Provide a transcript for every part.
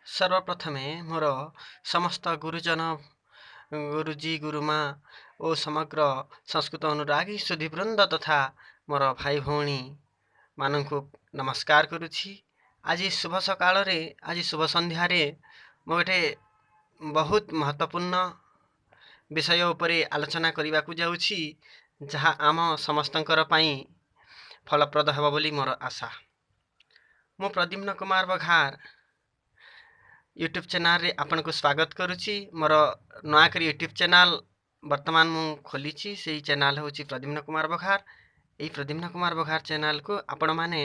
ସର୍ବପ୍ରଥମେ ମୋର ସମସ୍ତ ଗୁରୁଜନ, ଗୁରୁଜୀ, ଗୁରୁମା ଓ ସମଗ୍ର ସଂସ୍କୃତ ଅନୁରାଗୀ ସୁଧୀବୃନ୍ଦ ତଥା ମୋର ଭାଇ ଭଉଣୀମାନଙ୍କୁ ନମସ୍କାର କରୁଛି। ଆଜି ଶୁଭ ସକାଳରେ, ଆଜି ଶୁଭ ସନ୍ଧ୍ୟାରେ ମୁଁ ଗୋଟେ ବହୁତ ମହତ୍ତ୍ୱପୂର୍ଣ୍ଣ ବିଷୟ ଉପରେ ଆଲୋଚନା କରିବାକୁ ଯାଉଛି, ଯାହା ଆମ ସମସ୍ତଙ୍କର ପାଇଁ ଫଳପ୍ରଦ ହେବ ବୋଲି ମୋର ଆଶା। ମୁଁ ପ୍ରଦ୍ୟୁମ୍ନ କୁମାର ବଘାର ୟୁଟ୍ୟୁବ୍ ଚ୍ୟାନେଲ୍ରେ ଆପଣଙ୍କୁ ସ୍ୱାଗତ କରୁଛି। ମୋର ନୂଆ କରି ୟୁଟ୍ୟୁବ୍ ଚ୍ୟାନେଲ୍ ବର୍ତ୍ତମାନ ମୁଁ ଖୋଲିଛି, ସେଇ ଚ୍ୟାନେଲ୍ ହେଉଛି ପ୍ରଦ୍ୟୁମ୍ନ କୁମାର ବଘାର। ଏଇ ପ୍ରଦ୍ୟୁମ୍ନ କୁମାର ବଘାର ଚ୍ୟାନେଲ୍କୁ ଆପଣମାନେ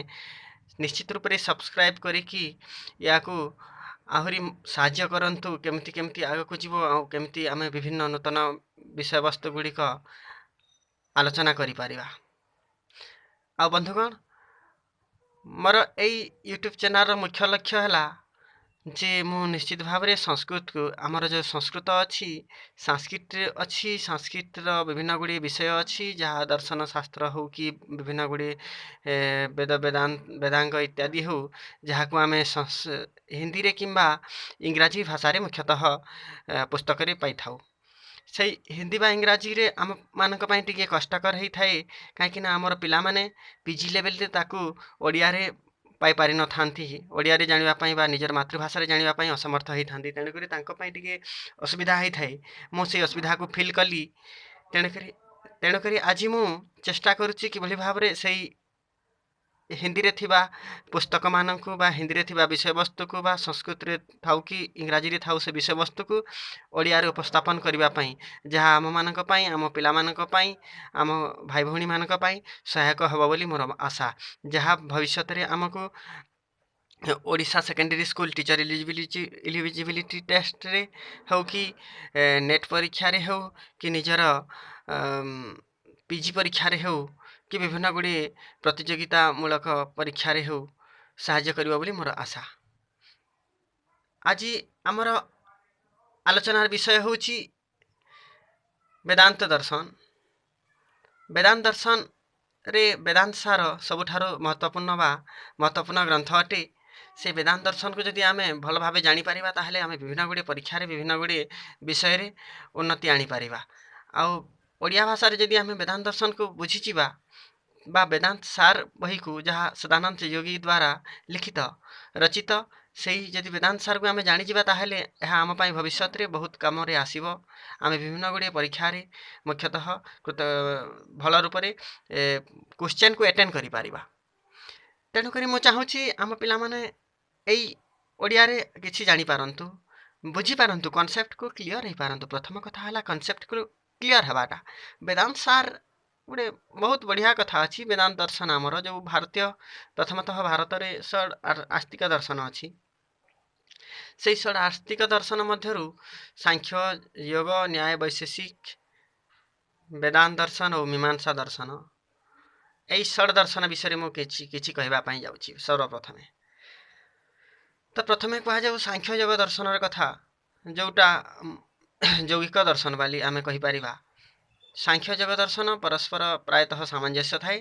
ନିଶ୍ଚିତ ରୂପରେ ସବସ୍କ୍ରାଇବ୍ କରିକି ୟାକୁ ଆହୁରି ସାହାଯ୍ୟ କରନ୍ତୁ, କେମିତି କେମିତି ଆଗକୁ ଯିବ ଆଉ କେମିତି ଆମେ ବିଭିନ୍ନ ନୂତନ ବିଷୟବସ୍ତୁ ଗୁଡ଼ିକ ଆଲୋଚନା କରିପାରିବା। ଆଉ ବନ୍ଧୁଗଣ, ମୋର ଏଇ ୟୁଟ୍ୟୁବ୍ ଚ୍ୟାନେଲ୍ର ମୁଖ୍ୟ ଲକ୍ଷ୍ୟ ହେଲା ଯେ ମୁଁ ନିଶ୍ଚିତ ଭାବରେ ସଂସ୍କୃତକୁ, ଆମର ଯେଉଁ ସଂସ୍କୃତ ଅଛି, ସାଂସ୍କ୍ରିଟ ଅଛି, ସାଂସ୍କ୍ରିଟର ବିଭିନ୍ନ ଗୁଡ଼ିଏ ବିଷୟ ଅଛି, ଯାହା ଦର୍ଶନ ଶାସ୍ତ୍ର ହେଉ କି ବିଭିନ୍ନ ଗୁଡ଼ିଏ ବେଦ ବେଦାଙ୍ଗ ଇତ୍ୟାଦି ହେଉ, ଯାହାକୁ ଆମେ ହିନ୍ଦୀରେ କିମ୍ବା ଇଂରାଜୀ ଭାଷାରେ ମୁଖ୍ୟତଃ ପୁସ୍ତକରେ ପାଇଥାଉ। ସେଇ ହିନ୍ଦୀ ବା ଇଂରାଜୀରେ ଆମମାନଙ୍କ ପାଇଁ ଟିକେ କଷ୍ଟକର ହେଇଥାଏ, କାହିଁକିନା ଆମର ପିଲାମାନେ ପି ଜି ଲେଭେଲରେ ତାକୁ ଓଡ଼ିଆରେ ପାଇପାରିନଥାନ୍ତି। ଓଡ଼ିଆରେ ଜାଣିବା ପାଇଁ ବା ନିଜର ମାତୃଭାଷାରେ ଜାଣିବା ପାଇଁ ଅସମର୍ଥ ହେଇଥାନ୍ତି। ତେଣୁକରି ତାଙ୍କ ପାଇଁ ଟିକେ ଅସୁବିଧା ହେଇଥାଏ। ମୁଁ ସେଇ ଅସୁବିଧାକୁ ଫିଲ୍ କଲି, ତେଣୁକରି ଆଜି ମୁଁ ଚେଷ୍ଟା କରୁଛି କିଭଳି ଭାବରେ ସେଇ ହିନ୍ଦୀରେ ଥିବା ପୁସ୍ତକମାନଙ୍କୁ ବା ହିନ୍ଦୀରେ ଥିବା ବିଷୟବସ୍ତୁକୁ ବା ସଂସ୍କୃତରେ ଥାଉ କି ଇଂରାଜୀରେ ଥାଉ, ସେ ବିଷୟବସ୍ତୁକୁ ଓଡ଼ିଆରେ ଉପସ୍ଥାପନ କରିବା ପାଇଁ, ଯାହା ଆମମାନଙ୍କ ପାଇଁ, ଆମ ପିଲାମାନଙ୍କ ପାଇଁ, ଆମ ଭାଇ ଭଉଣୀମାନଙ୍କ ପାଇଁ ସହାୟକ ହେବ ବୋଲି ମୋର ଆଶା, ଯାହା ଭବିଷ୍ୟତରେ ଆମକୁ Odisha secondary school teacher eligibility ଟେଷ୍ଟରେ ହେଉ କି ନେଟ୍ ପରୀକ୍ଷାରେ ହେଉ କି ନିଜର ପି ଜି ପରୀକ୍ଷାରେ ହେଉ କି ବିଭିନ୍ନ ଗୁଡ଼ିଏ ପ୍ରତିଯୋଗିତାମୂଳକ ପରୀକ୍ଷାରେ ହେଉ ସାହାଯ୍ୟ କରିବ ବୋଲି ମୋର ଆଶା। ଆଜି ଆମର ଆଲୋଚନାର ବିଷୟ ହେଉଛି ବେଦାନ୍ତ ଦର୍ଶନ। ବେଦାନ୍ତ ଦର୍ଶନରେ ବେଦାନ୍ତ ସାର ସବୁଠାରୁ ମହତ୍ତ୍ୱପୂର୍ଣ୍ଣ ବା ମହତ୍ତ୍ୱପୂର୍ଣ୍ଣ ଗ୍ରନ୍ଥ ଅଟେ। ସେ ବେଦାନ୍ତ ଦର୍ଶନକୁ ଯଦି ଆମେ ଭଲ ଭାବେ ଜାଣିପାରିବା, ତାହେଲେ ଆମେ ବିଭିନ୍ନ ଗୁଡ଼ିଏ ପରୀକ୍ଷାରେ ବିଭିନ୍ନ ଗୁଡ଼ିଏ ବିଷୟରେ ଉନ୍ନତି ଆଣିପାରିବା। ଆଉ ଓଡ଼ିଆ ଭାଷାରେ ଯଦି ଆମେ ବେଦାନ୍ତ ଦର୍ଶନକୁ ବୁଝିଯିବା ବା ବେଦାନ୍ତ ସାର ବହିକୁ, ଯାହା ସଦାନନ୍ଦ ଯୋଗୀ ଦ୍ୱାରା ଲିଖିତ ରଚିତ, ସେଇ ଯଦି ବେଦାନ୍ତ ସାରକୁ ଆମେ ଜାଣିଯିବା, ତାହେଲେ ଏହା ଆମ ପାଇଁ ଭବିଷ୍ୟତରେ ବହୁତ କାମରେ ଆସିବ। ଆମେ ବିଭିନ୍ନ ଗୁଡ଼ିଏ ପରୀକ୍ଷାରେ ମୁଖ୍ୟତଃ ଭଲ ରୂପରେ କ୍ୱେଶ୍ଚନ୍କୁ ଆଟେଣ୍ଡ କରିପାରିବା। ତେଣୁକରି ମୁଁ ଚାହୁଁଛି ଆମ ପିଲାମାନେ ଏଇ ଓଡ଼ିଆରେ କିଛି ଜାଣିପାରନ୍ତୁ, ବୁଝିପାରନ୍ତୁ, କନସେପ୍ଟକୁ କ୍ଲିଅର୍ ହେଇପାରନ୍ତୁ। ପ୍ରଥମ କଥା ହେଲା କନସେପ୍ଟକୁ କ୍ଲିଅର୍ ହେବାଟା। ବେଦାନ୍ତ ସାର୍ ଗୋଟେ ବହୁତ ବଢ଼ିଆ କଥା ଅଛି। ବେଦାନ୍ତ ଦର୍ଶନ ଆମର ଯେଉଁ ଭାରତୀୟ, ପ୍ରଥମତଃ ଭାରତରେ ଷଡ଼୍ ଆସ୍ତିକ ଦର୍ଶନ ଅଛି। ସେଇ ଷଡ଼୍ ଆସ୍ତିକ ଦର୍ଶନ ମଧ୍ୟରୁ ସାଂଖ୍ୟ, ଯୋଗ, ନ୍ୟାୟ, ବୈଶେଷିକ, ବେଦାନ୍ତ ଦର୍ଶନ ଓ ମୀମାଂସା ଦର୍ଶନ, ଏଇ ଷଡ଼୍ ଦର୍ଶନ ବିଷୟରେ ମୁଁ କିଛି କିଛି କହିବା ପାଇଁ ଯାଉଛି ସର୍ବପ୍ରଥମେ। ତ ପ୍ରଥମେ କୁହାଯାଉ ସାଂଖ୍ୟ ଯୋଗ ଦର୍ଶନର କଥା, ଯେଉଁଟା ଯୌଗିକ ଦର୍ଶନ ବୋଲି ଆମେ କହିପାରିବା। ସାଂଖ୍ୟ ଯୋଗ ଦର୍ଶନ ପରସ୍ପର ପ୍ରାୟତଃ ସାମଞ୍ଜସ୍ୟ ଥାଏ।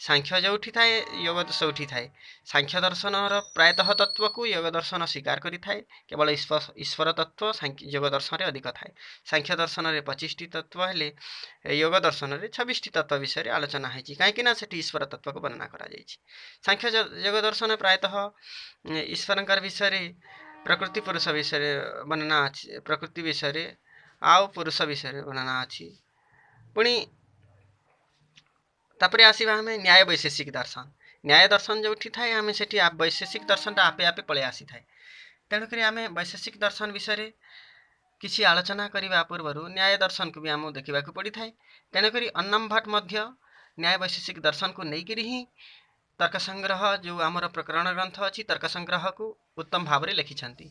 ସାଂଖ୍ୟ ଯେଉଁଠି ଥାଏ, ଯୋଗ ସେଇଠି ଥାଏ। ସାଂଖ୍ୟ ଦର୍ଶନର ପ୍ରାୟତଃ ତତ୍ତ୍ୱକୁ ଯୋଗ ଦର୍ଶନ ସ୍ୱୀକାର କରିଥାଏ। କେବଳ ଈଶ୍ୱର ତତ୍ତ୍ୱ ଯୋଗ ଦର୍ଶନରେ ଅଧିକ ଥାଏ। ସାଂଖ୍ୟ ଦର୍ଶନରେ 25ଟି ତତ୍ତ୍ୱ ହେଲେ ଯୋଗ ଦର୍ଶନରେ 26ଟି ତତ୍ତ୍ୱ ବିଷୟରେ ଆଲୋଚନା ହେଇଛି, କାହିଁକି ନା ସେଠି ଈଶ୍ୱର ତତ୍ତ୍ୱକୁ ବର୍ଣ୍ଣନା କରାଯାଇଛି। ସାଂଖ୍ୟ ଯୋଗ ଦର୍ଶନ ପ୍ରାୟତଃ ଈଶ୍ୱରଙ୍କର ବିଷୟରେ, ପ୍ରକୃତି ପୁରୁଷ ବିଷୟରେ ବର୍ଣ୍ଣନା ଅଛି, ପ୍ରକୃତି ବିଷୟରେ ଆଉ ପୁରୁଷ ବିଷୟରେ ବର୍ଣ୍ଣନା ଅଛି। ପୁଣି ତାପରେ ଆସିବା ଆମେ ନ୍ୟାୟ ବୈଶେଷିକ ଦର୍ଶନ। ନ୍ୟାୟ ଦର୍ଶନ ଯେଉଁଠି ଥାଏ, ଆମେ ସେଠି ବୈଶେଷିକ ଦର୍ଶନଟା ଆପେ ଆପେ ପଳେଇ ଆସିଥାଏ। ତେଣୁକରି ଆମେ ବୈଶେଷିକ ଦର୍ଶନ ବିଷୟରେ କିଛି ଆଲୋଚନା କରିବା ପୂର୍ବରୁ ନ୍ୟାୟ ଦର୍ଶନକୁ ବି ଆମକୁ ଦେଖିବାକୁ ପଡ଼ିଥାଏ। ତେଣୁକରି ଅନ୍ନମ ଭଟ୍ଟ ମଧ୍ୟ ନ୍ୟାୟ ବୈଶେଷିକ ଦର୍ଶନକୁ ନେଇକରି ହିଁ ତର୍କ ସଂଗ୍ରହ, ଯେଉଁ ଆମର ପ୍ରକରଣ ଗ୍ରନ୍ଥ ଅଛି, ତର୍କ ସଂଗ୍ରହକୁ ଉତ୍ତମ ଭାବରେ ଲେଖିଛନ୍ତି।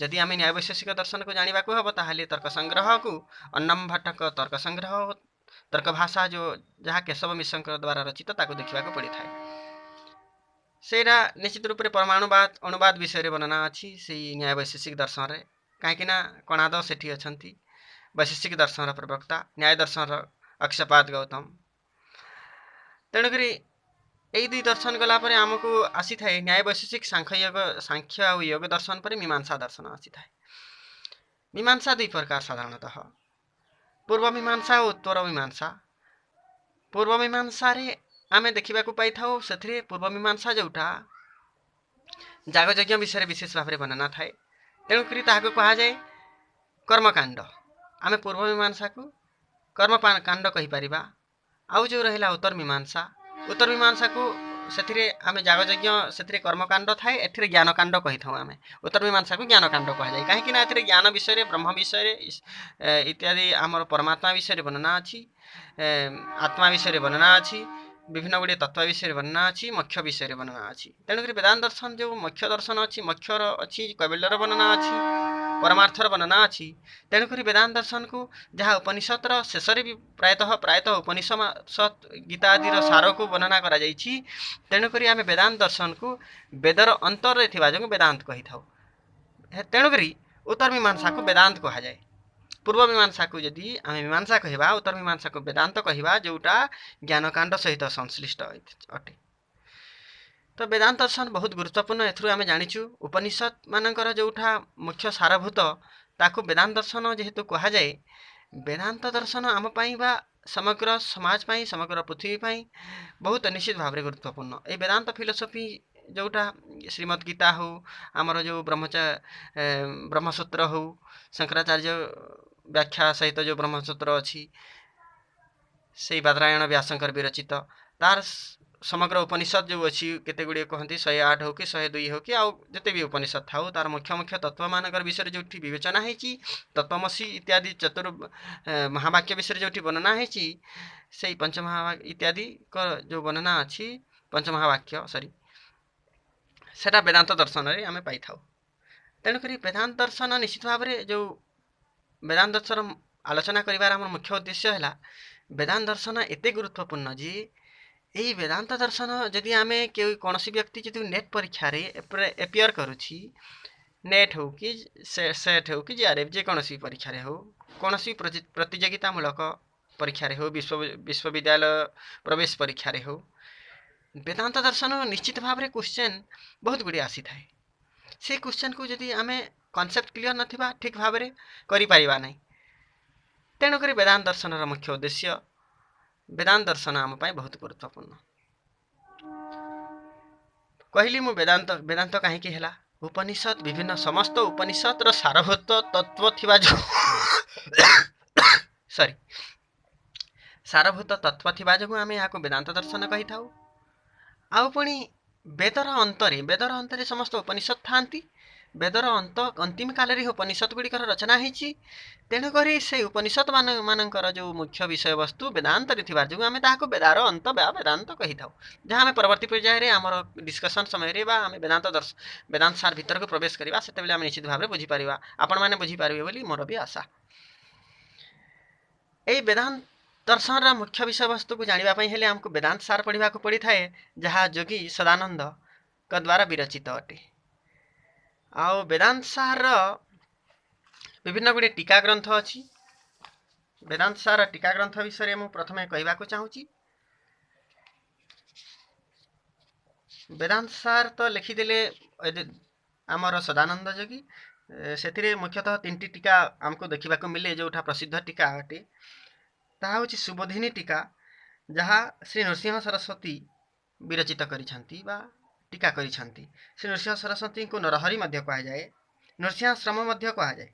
ଯଦି ଆମେ ନ୍ୟାୟ ବୈଶେଷିକ ଦର୍ଶନକୁ ଜାଣିବାକୁ ହେବ, ତାହେଲେ ତର୍କ ସଂଗ୍ରହକୁ, ଅନ୍ନମ ଭଟ୍ଟଙ୍କ ତର୍କ ସଂଗ୍ରହ, ତର୍କ ଭାଷା ଯେଉଁ ଯାହା କେଶବ ମିଶ୍ରଙ୍କ ଦ୍ୱାରା ରଚିତ, ତାକୁ ଦେଖିବାକୁ ପଡ଼ିଥାଏ। ସେଇଟା ନିଶ୍ଚିତ ରୂପରେ ପରମାଣୁବାଦ, ଅଣୁବାଦ ବିଷୟରେ ବର୍ଣ୍ଣନା ଅଛି ସେଇ ନ୍ୟାୟ ବୈଶେଷିକ ଦର୍ଶନରେ, କାହିଁକିନା କଣାଦ ସେଠି ଅଛନ୍ତି ବୈଶେଷିକ ଦର୍ଶନର ପ୍ରବକ୍ତା, ନ୍ୟାୟ ଦର୍ଶନର ଅକ୍ଷପାତ ଗୌତମ। ତେଣୁକରି ଏଇ ଦୁଇ ଦର୍ଶନ ଗଲା ପରେ ଆମକୁ ଆସିଥାଏ ନ୍ୟାୟ, ବୈଶେଷିକ, ସାଂଖ୍ୟ, ୟୋଗ। ସାଂଖ୍ୟ ଆଉ ୟୋଗ ଦର୍ଶନ ପରେ ମୀମାଂସା ଦର୍ଶନ ଆସିଥାଏ। ମୀମାଂସା ଦୁଇ ପ୍ରକାର ସାଧାରଣତଃ, ପୂର୍ବ ମୀମାଂସା ଓ ଉତ୍ତର ମୀମାଂସା। ପୂର୍ବ ମୀମାଂସାରେ ଆମେ ଦେଖିବାକୁ ପାଇଥାଉ, ସେଥିରେ ପୂର୍ବ ମୀମାଂସା ଯେଉଁଟା ଯାଗଯଜ୍ଞ ବିଷୟରେ ବିଶେଷ ଭାବରେ ବର୍ଣ୍ଣନା ଥାଏ, ତେଣୁକରି ତାହାକୁ କୁହାଯାଏ କର୍ମକାଣ୍ଡ। ଆମେ ପୂର୍ବ ମୀମାଂସାକୁ କର୍ମକାଣ୍ଡ କହିପାରିବା। ଆଉ ଯେଉଁ ରହିଲା ଉତ୍ତର ମୀମାଂସା, ଉତ୍ତର ମୀମାଂସାକୁ ସେଥିରେ ଆମେ ଯାଗଯଜ୍ଞ, ସେଥିରେ କର୍ମକାଣ୍ଡ ଥାଏ, ଏଥିରେ ଜ୍ଞାନକାଣ୍ଡ କହିଥାଉ। ଆମେ ଉତ୍ତର ମୀମାଂସାକୁ ଜ୍ଞାନକାଣ୍ଡ କୁହାଯାଏ, କାହିଁକି ନା ଏଥିରେ ଜ୍ଞାନ ବିଷୟରେ, ବ୍ରହ୍ମ ବିଷୟରେ ଇତ୍ୟାଦି, ଆମର ପରମାତ୍ମା ବିଷୟରେ ବର୍ଣ୍ଣନା ଅଛି, ଆତ୍ମା ବିଷୟରେ ବର୍ଣ୍ଣନା ଅଛି, ବିଭିନ୍ନ ଗୁଡ଼ିଏ ତତ୍ତ୍ୱ ବିଷୟରେ ବର୍ଣ୍ଣନା ଅଛି, ମୋକ୍ଷ ବିଷୟରେ ବର୍ଣ୍ଣନା ଅଛି। ତେଣୁକରି ବେଦାନ୍ତ ଦର୍ଶନ ଯେଉଁ ମୋକ୍ଷ ଦର୍ଶନ ଅଛି, ମୋକ୍ଷର ଅଛି, କୈବଲ୍ୟର ବର୍ଣ୍ଣନା ଅଛି, ପରମାର୍ଥର ବର୍ଣ୍ଣନା ଅଛି। ତେଣୁକରି ବେଦାନ୍ତ ଦର୍ଶନକୁ, ଯାହା ଉପନିଷଦର ଶେଷରେ ବି ପ୍ରାୟତଃ ଉପନିଷଦ, ଗୀତା ଆଦିର ସାରକୁ ବର୍ଣ୍ଣନା କରାଯାଇଛି, ତେଣୁକରି ଆମେ ବେଦାନ୍ତ ଦର୍ଶନକୁ ବେଦର ଅନ୍ତରରେ ଥିବା ଯୋଗୁଁ ବେଦାନ୍ତ କହିଥାଉ। ତେଣୁକରି ଉତ୍ତର ମୀମାଂସାକୁ ବେଦାନ୍ତ କୁହାଯାଏ। ପୂର୍ବ ମୀମାଂସାକୁ ଯଦି ଆମେ ମୀମାଂସା କହିବା, ଉତ୍ତର ମୀମାଂସାକୁ ବେଦାନ୍ତ କହିବା, ଯେଉଁଟା ଜ୍ଞାନକାଣ୍ଡ ସହିତ ସଂଶ୍ଳିଷ୍ଟ ଅଟେ। ତ ବେଦାନ୍ତ ଦର୍ଶନ ବହୁତ ଗୁରୁତ୍ୱପୂର୍ଣ୍ଣ। ଏଥିରୁ ଆମେ ଜାଣିଛୁ, ଉପନିଷଦ ମାନଙ୍କର ଯେଉଁଟା ମୁଖ୍ୟ ସାରଭୂତ, ତାକୁ ବେଦାନ୍ତ ଦର୍ଶନ ଯେହେତୁ କୁହାଯାଏ। ବେଦାନ୍ତ ଦର୍ଶନ ଆମ ପାଇଁ ବା ସମଗ୍ର ସମାଜ ପାଇଁ, ସମଗ୍ର ପୃଥିବୀ ପାଇଁ ବହୁତ ନିଶ୍ଚିତ ଭାବରେ ଗୁରୁତ୍ୱପୂର୍ଣ୍ଣ। ଏଇ ବେଦାନ୍ତ ଫିଲୋସଫି ଯେଉଁଟା ଶ୍ରୀମଦ୍ ଗୀତା ହଉ, ଆମର ଯେଉଁ ବ୍ରହ୍ମସୂତ୍ର ହଉ, ଶଙ୍କରାଚାର୍ଯ୍ୟ ବ୍ୟାଖ୍ୟା ସହିତ ଯେଉଁ ବ୍ରହ୍ମସୂତ୍ର ଅଛି, ସେଇ ବାଦରାୟଣ ବ୍ୟାସଙ୍କର ବିରଚିତ, ତାର ସମଗ୍ର ଉପନିଷଦ ଯେଉଁ ଅଛି, କେତେ ଗୁଡ଼ିଏ କହନ୍ତି 108 ହଉ କି 102 ହଉ କି ଆଉ ଯେତେ ବି ଉପନିଷଦ ଥାଉ, ତାର ମୁଖ୍ୟ ମୁଖ୍ୟ ତତ୍ତ୍ୱମାନଙ୍କର ବିଷୟରେ ଯେଉଁଠି ବିବେଚନା ହେଇଛି, ତତ୍ତ୍ୱମସୀ ଇତ୍ୟାଦି ଚତୁର୍ ମହାବାକ୍ୟ ବିଷୟରେ ଯେଉଁଠି ବର୍ଣ୍ଣନା ହେଇଛି, ସେଇ ପଞ୍ଚମହାବାକ୍ୟ ଇତ୍ୟାଦିଙ୍କ ଯେଉଁ ବର୍ଣ୍ଣନା ଅଛି, ପଞ୍ଚମହାବାକ୍ୟ ସରି, ସେଟା ବେଦାନ୍ତ ଦର୍ଶନରେ ଆମେ ପାଇଥାଉ। ତେଣୁକରି ବେଦାନ୍ତ ଦର୍ଶନ ନିଶ୍ଚିତ ଭାବରେ, ଯେଉଁ ବେଦାନ୍ତ ଦର୍ଶନ ଆଲୋଚନା କରିବାର ଆମର ମୁଖ୍ୟ ଉଦ୍ଦେଶ୍ୟ ହେଲା, ବେଦାନ୍ତ ଦର୍ଶନ ଏତେ ଗୁରୁତ୍ୱପୂର୍ଣ୍ଣ ଯେ ଏଇ ବେଦାନ୍ତ ଦର୍ଶନ ଯଦି ଆମେ କେଉଁ କୌଣସି ବ୍ୟକ୍ତି ଯଦି ନେଟ୍ ପରୀକ୍ଷାରେ ଏପିୟର କରୁଛି, ନେଟ୍ ହେଉ କି ସେଟ୍ ହେଉ କି ଜେଆର୍ଏଫ୍, ଯେକୌଣସି ପରୀକ୍ଷାରେ ହେଉ, କୌଣସି ପ୍ରତିଯୋଗିତାମୂଳକ ପରୀକ୍ଷାରେ ହେଉ, ବିଶ୍ୱବିଦ୍ୟାଳୟ ପ୍ରବେଶ ପରୀକ୍ଷାରେ ହେଉ, ବେଦାନ୍ତ ଦର୍ଶନ ନିଶ୍ଚିତ ଭାବରେ କ୍ୱେଶ୍ଚନ୍ ବହୁତ ଗୁଡ଼ିଏ ଆସିଥାଏ। ସେ କ୍ୱେଶ୍ଚନ୍କୁ ଯଦି ଆମେ କନସେପ୍ଟ କ୍ଲିଅର ନଥିବା, ଠିକ୍ ଭାବରେ କରିପାରିବା ନାହିଁ। ତେଣୁକରି ବେଦାନ୍ତ ଦର୍ଶନର ମୁଖ୍ୟ ଉଦ୍ଦେଶ୍ୟ, ବେଦାନ୍ତ ଦର୍ଶନ ଆମ ପାଇଁ ବହୁତ ଗୁରୁତ୍ୱପୂର୍ଣ୍ଣ। କହିଲି ମୁଁ ବେଦାନ୍ତ କାହିଁକି ହେଲା, ଉପନିଷଦ, ବିଭିନ୍ନ ସମସ୍ତ ଉପନିଷଦର ସାରଭୂତ ତତ୍ତ୍ୱ ଥିବା ଯୋଗୁଁ, ସରି, ସାରଭୂତ ତତ୍ତ୍ୱ ଥିବା ଯୋଗୁଁ ଆମେ ଏହାକୁ ବେଦାନ୍ତ ଦର୍ଶନ କହିଥାଉ। ଆଉ ପୁଣି ବେଦର ଅନ୍ତରେ ସମସ୍ତ ଉପନିଷଦ ଥାନ୍ତି। ବେଦର ଅନ୍ତିମ କାଳରେ ଉପନିଷଦ ଗୁଡ଼ିକର ରଚନା ହେଇଛି। ତେଣୁକରି ସେଇ ଉପନିଷଦ ମାନଙ୍କର ଯେଉଁ ମୁଖ୍ୟ ବିଷୟବସ୍ତୁ ବେଦାନ୍ତରେ ଥିବା ଯୋଗୁଁ ଆମେ ତାହାକୁ ବେଦାର ଅନ୍ତ ବା ବେଦାନ୍ତ କହିଥାଉ, ଯାହା ଆମେ ପରବର୍ତ୍ତୀ ପର୍ଯ୍ୟାୟରେ ଆମର ଡିସ୍କସନ୍ ସମୟରେ ବା ଆମେ ବେଦାନ୍ତ ସାର ଭିତରକୁ ପ୍ରବେଶ କରିବା, ସେତେବେଳେ ଆମେ ନିଶ୍ଚିତ ଭାବରେ ବୁଝିପାରିବା। ଆପଣମାନେ ବୁଝିପାରିବେ ବୋଲି ମୋର ବି ଆଶା। ଏଇ ବେଦାନ୍ତ ଦର୍ଶନର ମୁଖ୍ୟ ବିଷୟବସ୍ତୁକୁ ଜାଣିବା ପାଇଁ ହେଲେ ଆମକୁ ବେଦାନ୍ତ ସାର ପଢ଼ିବାକୁ ପଡ଼ିଥାଏ, ଯାହା ଯୋଗୀ ସଦାନନ୍ଦଙ୍କ ଦ୍ୱାରା ବିରଚିତ ଅଟେ। ଆଉ ବେଦାନ୍ତ ସାରର ବିଭିନ୍ନ ଗୁଡ଼ିଏ ଟୀକା ଗ୍ରନ୍ଥ ଅଛି। ବେଦାନ୍ତ ସାର ଟୀକା ଗ୍ରନ୍ଥ ବିଷୟରେ ମୁଁ ପ୍ରଥମେ କହିବାକୁ ଚାହୁଁଛି। ବେଦାନ୍ତ ସାର ତ ଲେଖିଦେଲେ ଆମର ସଦାନନ୍ଦ ଯୋଗୀ। ସେଥିରେ ମୁଖ୍ୟତଃ ତିନିଟି ଟୀକା ଆମକୁ ଦେଖିବାକୁ ମିଳେ, ଯେଉଁଟା ପ୍ରସିଦ୍ଧ ଟୀକା ଅଟେ। ତାହା ହେଉଛି ସୁବୋଧିନୀ ଟୀକା, ଯାହା ଶ୍ରୀ ନୃସିଂହ ସରସ୍ୱତୀ ବିରଚିତ କରିଛନ୍ତି ବା ଟୀକା କରିଛନ୍ତି। ଶ୍ରୀ ନୃସିଂହ ସରସ୍ୱତୀଙ୍କୁ ନରହରି ମଧ୍ୟ କୁହାଯାଏ, ନୃସିଂହାଶ୍ରମ ମଧ୍ୟ କୁହାଯାଏ।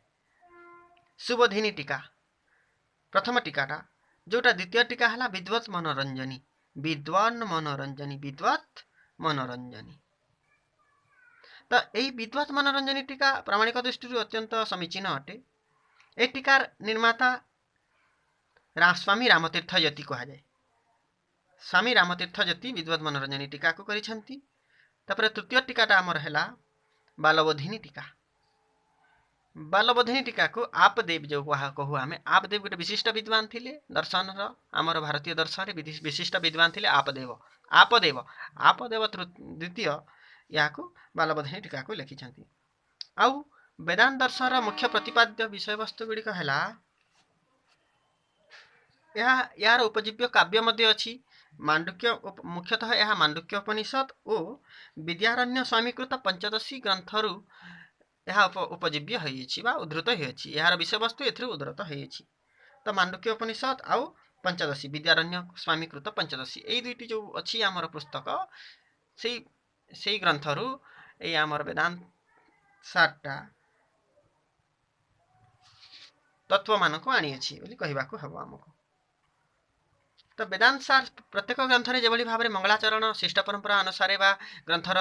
ସୁବୋଧିନୀ ଟୀକା ପ୍ରଥମ ଟୀକାଟା ଯେଉଁଟା। ଦ୍ୱିତୀୟ ଟୀକା ହେଲା ବିଦ୍ୱତ୍ ମନୋରଞ୍ଜନୀ, ବିଦ୍ୱାନ ମନୋରଞ୍ଜନୀ, ବିଦ୍ୱତ୍ ମନୋରଞ୍ଜନୀ। ତ ଏଇ ବିଦ୍ୱତ୍ ମନୋରଞ୍ଜନୀ ଟୀକା ପ୍ରାମାଣିକ ଦୃଷ୍ଟିରୁ ଅତ୍ୟନ୍ତ ସମୀଚୀନ ଅଟେ। ଏ ଟୀକାର ନିର୍ମାତା ସ୍ୱାମୀ ରାମତୀର୍ଥ ଜ୍ୟୋତି କୁହାଯାଏ। ସ୍ୱାମୀ ରାମତୀର୍ଥ ଜ୍ୟୋତି ବିଦ୍ୱତ୍ ମନୋରଞ୍ଜନୀ ଟୀକାକୁ କରିଛନ୍ତି। ତାପରେ ତୃତୀୟ ଟୀକାଟା ଆମର ହେଲା ବାଲବୋଧିନୀ ଟୀକା। ବାଲବୋଧିନୀ ଟୀକାକୁ ଆପଦେବ ଯେଉଁ କହୁ ଆମେ, ଆପଦେବ ଗୋଟେ ବିଶିଷ୍ଟ ବିଦ୍ୱାନ ଥିଲେ ଦର୍ଶନର। ଆମର ଭାରତୀୟ ଦର୍ଶନରେ ବିଶିଷ୍ଟ ବିଦ୍ୱାନ ଥିଲେ ଆପଦେବ। ଆପଦେବ ଦ୍ୱିତୀୟ ଏହାକୁ ବାଲବୋଧିନୀ ଟୀକାକୁ ଲେଖିଛନ୍ତି। ଆଉ ବେଦାନ୍ତ ଦର୍ଶନର ମୁଖ୍ୟ ପ୍ରତିପାଦ୍ୟ ବିଷୟବସ୍ତୁ ଗୁଡ଼ିକ ହେଲା ଏହା, ଏହାର ଉପଜୀବ୍ୟ କାବ୍ୟ ମଧ୍ୟ ଅଛି, ମାଣ୍ଡୁକ୍ୟ, ମୁଖ୍ୟତଃ ଏହା ମାଣ୍ଡୁକ୍ୟ ଉପନିଷଦ ଓ ବିଦ୍ୟାରଣ୍ୟ ସ୍ୱାମୀକୃତ ପଞ୍ଚଦଶୀ ଗ୍ରନ୍ଥରୁ ଏହା ଉପଜୀବ୍ୟ ହୋଇଅଛି ବା ଉଦ୍ଧୃତ ହୋଇଅଛି। ଏହାର ବିଷୟବସ୍ତୁ ଏଥିରୁ ଉଦ୍ଧୃତ ହୋଇଅଛି। ତ ମାଣ୍ଡୁକ୍ୟ ଉପନିଷଦ ଆଉ ପଞ୍ଚଦଶୀ, ବିଦ୍ୟାରଣ୍ୟ ସ୍ୱାମୀକୃତ ପଞ୍ଚଦଶୀ, ଏଇ ଦୁଇଟି ଯେଉଁ ଅଛି ଆମର ପୁସ୍ତକ, ସେଇ ଗ୍ରନ୍ଥରୁ ଏଇ ଆମର ବେଦାନ୍ତ ସାରଟା ତତ୍ତ୍ୱମାନଙ୍କୁ ଆଣିଅଛି ବୋଲି କହିବାକୁ ହେବ ଆମକୁ। ତ ବେଦାନ୍ତ ସାର ପ୍ରତ୍ୟେକ ଗ୍ରନ୍ଥରେ ଯେଭଳି ଭାବରେ ମଙ୍ଗଳାଚରଣ ଶିଷ୍ଟ ପରମ୍ପରା ଅନୁସାରେ ବା ଗ୍ରନ୍ଥର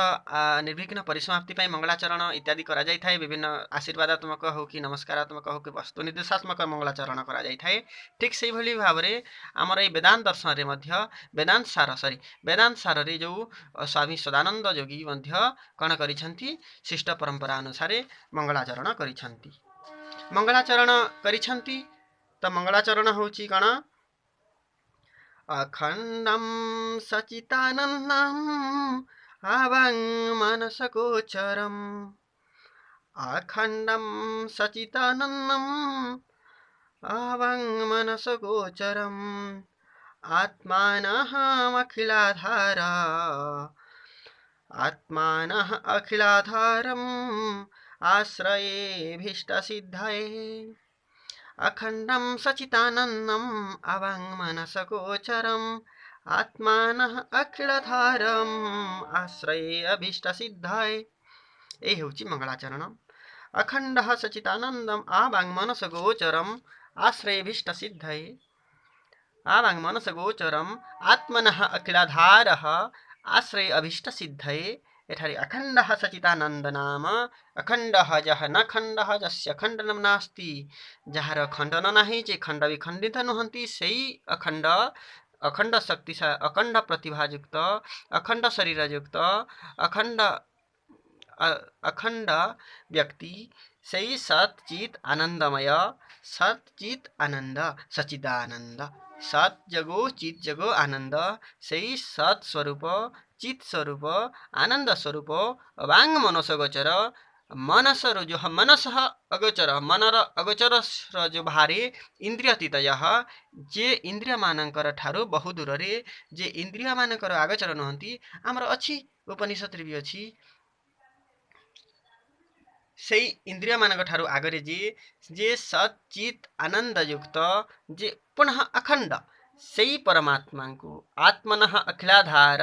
ନିର୍ବିଘ୍ନ ପରିସମାପ୍ତି ପାଇଁ ମଙ୍ଗଳାଚରଣ ଇତ୍ୟାଦି କରାଯାଇଥାଏ, ବିଭିନ୍ନ ଆଶୀର୍ବାଦାତ୍ମକ ହେଉ କି ନମସ୍କାରାତ୍ମକ ହେଉ କି ବସ୍ତୁ ନିର୍ଦ୍ଦେଶାତ୍ମକ ମଙ୍ଗଳାଚରଣ କରାଯାଇଥାଏ, ଠିକ୍ ସେଇଭଳି ଭାବରେ ଆମର ଏଇ ବେଦାନ୍ତ ଦର୍ଶନରେ ମଧ୍ୟ, ବେଦାନ୍ତ ସାର, ସରି, ବେଦାନ୍ତ ସାରରେ ଯେଉଁ ସ୍ୱାମୀ ସଦାନନ୍ଦ ଯୋଗୀ ମଧ୍ୟ କ'ଣ କରିଛନ୍ତି? ଶିଷ୍ଟ ପରମ୍ପରା ଅନୁସାରେ ମଙ୍ଗଳାଚରଣ କରିଛନ୍ତି, ମଙ୍ଗଳାଚରଣ କରିଛନ୍ତି। ତ ମଙ୍ଗଳାଚରଣ ହେଉଛି କ'ଣ? ଅଖଣ୍ଡం ସଚିତାନନ୍ଦಂ ଆବାଂ ମାନସଗୋଚରମ୍, ଅଖଣ୍ଡం ସଚିତାନନ୍ଦం ଆବାଂ ମାନସଗୋଚରମ୍, ଆତ୍ମାନହମଖିଳାଧାର, ଆତ୍ମାନଃ ଅଖିଳାଧାରମ୍ ଆଶ୍ରୟେଭୀଷ୍ଟସିଦ୍ଧये। अखण्डं सचितानन्दम् अवाङ्मनसगोचरम् आत्मानः अखिलधारम् आश्रये अभीष्टसिद्धये। ଏଇ ହେଉଛି ମଙ୍ଗଳାଚରଣ। ଅଖଣ୍ଡ ସଚିତାନନ୍ଦମ୍ ଆବାଙ୍ମନସଗୋଚରମ୍ ଆଶ୍ରୟଭୀଷ୍ଟସିଦ୍ଧये, ଆବାଙ୍ମନସଗୋଚରମ୍ ଆତ୍ମନଃ ଅଖିଳାଧାରः ଆଶ୍ରୟ ଅଭୀଷ୍ଟସିଦ୍ଧये। ଏଠାରେ ଅଖଣ୍ଡ ସଚିତାନନ୍ଦ ନାମ, ଅଖଣ୍ଡ ଯାହା ନ ଖଣ୍ଡ, ଯସ୍ୟ ଖଣ୍ଡନ ନାସ୍ତି, ଯାହାର ଖଣ୍ଡନ ନାହିଁ, ଯେ ଖଣ୍ଡ ବି ଖଣ୍ଡିତ ନୁହନ୍ତି, ସେଇ ଅଖଣ୍ଡ, ଅଖଣ୍ଡ ଶକ୍ତି, ଅଖଣ୍ଡ ପ୍ରତିଭାଯୁକ୍ତ, ଅଖଣ୍ଡ ଶରୀରଯୁକ୍ତ, ଅଖଣ୍ଡ ଅଖଣ୍ଡ ବ୍ୟକ୍ତି, ସେଇ ସତ୍ ଚିତ୍ ଆନନ୍ଦମୟ, ସତ୍ ଚିତ୍ ଆନନ୍ଦ, ସଚିଦାନନ୍ଦ, ସତ୍ ଜଗୋ ଚିତ୍ ଜଗୋ ଆନନ୍ଦ, ସେଇ ସତ୍ ସ୍ୱରୂପ, ଚିତ୍ ସ୍ୱରୂପ, ଆନନ୍ଦ ସ୍ୱରୂପ, ବାଙ୍ଗ ମନସ ଗୋଚର, ମନସରୁ ଯୋ ମନସଃ ଅଗୋଚର, ମନର ଅଗୋଚର ଯୋଉ ବାହାରେ, ଇନ୍ଦ୍ରିୟତୀତୟ, ଯେ ଇନ୍ଦ୍ରିୟମାନଙ୍କର ଠାରୁ ବହୁ ଦୂରରେ, ଯେ ଇନ୍ଦ୍ରିୟମାନଙ୍କର ଆଗୋଚର ନୁହନ୍ତି। ଆମର ଅଛି, ଉପନିଷଦରେ ବି ଅଛି, ସେଇ ଇନ୍ଦ୍ରିୟମାନଙ୍କ ଠାରୁ ଆଗରେ ଯିଏ, ଯିଏ ସତ୍ ଚିତ୍ ଆନନ୍ଦଯୁକ୍ତ, ଯେ ପୁନଃ ଅଖଣ୍ଡ, ସେଇ ପରମାତ୍ମାଙ୍କୁ ଆତ୍ମନଃ ଅଖିଳାଧାର,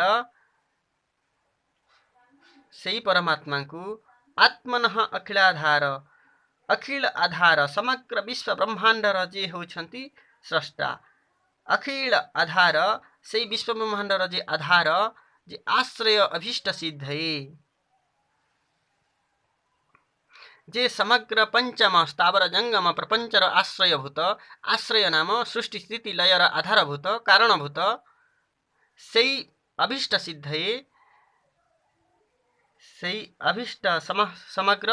ସେଇ ପରମାତ୍ମାଙ୍କୁ ଆତ୍ମନଃ ଅଖିଳାଧାର, ଅଖିଳ ଆଧାର, ସମଗ୍ର ବିଶ୍ୱ ବ୍ରହ୍ମାଣ୍ଡର ଯିଏ ହେଉଛନ୍ତି ସ୍ରଷ୍ଟା, ଅଖିଳ ଆଧାର, ସେଇ ବିଶ୍ୱ ବ୍ରହ୍ମାଣ୍ଡର ଯେ ଆଧାର, ଯେ ଆଶ୍ରୟ ଅଭୀଷ୍ଟ ସିଦ୍ଧये, ଯେ ସମଗ୍ର ପଞ୍ଚମ ସ୍ଥାବର ଜଙ୍ଗମ ପ୍ରପଞ୍ଚର ଆଶ୍ରୟଭୂତ, ଆଶ୍ରୟ ନାମ ସୃଷ୍ଟି ସ୍ଥିତି ଲୟର ଆଧାରଭୂତ, କାରଣଭୂତ, ସେଇ ଅଭୀଷ୍ଟ ସିଦ୍ଧये, ସେଇ ଅଭୀଷ୍ଟ, ସମଗ୍ର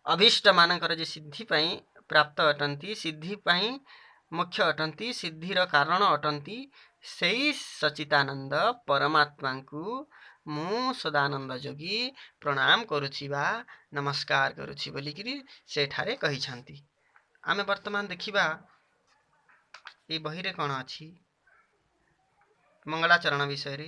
ଅଭୀଷ୍ଟମାନଙ୍କର ଯେ ସିଦ୍ଧି ପାଇଁ ପ୍ରାପ୍ତ ଅଟନ୍ତି, ସିଦ୍ଧି ପାଇଁ ମୁଖ୍ୟ ଅଟନ୍ତି, ସିଦ୍ଧିର କାରଣ ଅଟନ୍ତି, ସେଇ ସଚିତାନନ୍ଦ ପରମାତ୍ମାଙ୍କୁ ମୁଁ ସଦାନନ୍ଦ ଯୋଗୀ ପ୍ରଣାମ କରୁଛି ବା ନମସ୍କାର କରୁଛି ବୋଲିକିରି ସେଠାରେ କହିଛନ୍ତି। ଆମେ ବର୍ତ୍ତମାନ ଦେଖିବା ଏଇ ବହିରେ କ'ଣ ଅଛି ମଙ୍ଗଳାଚରଣ ବିଷୟରେ।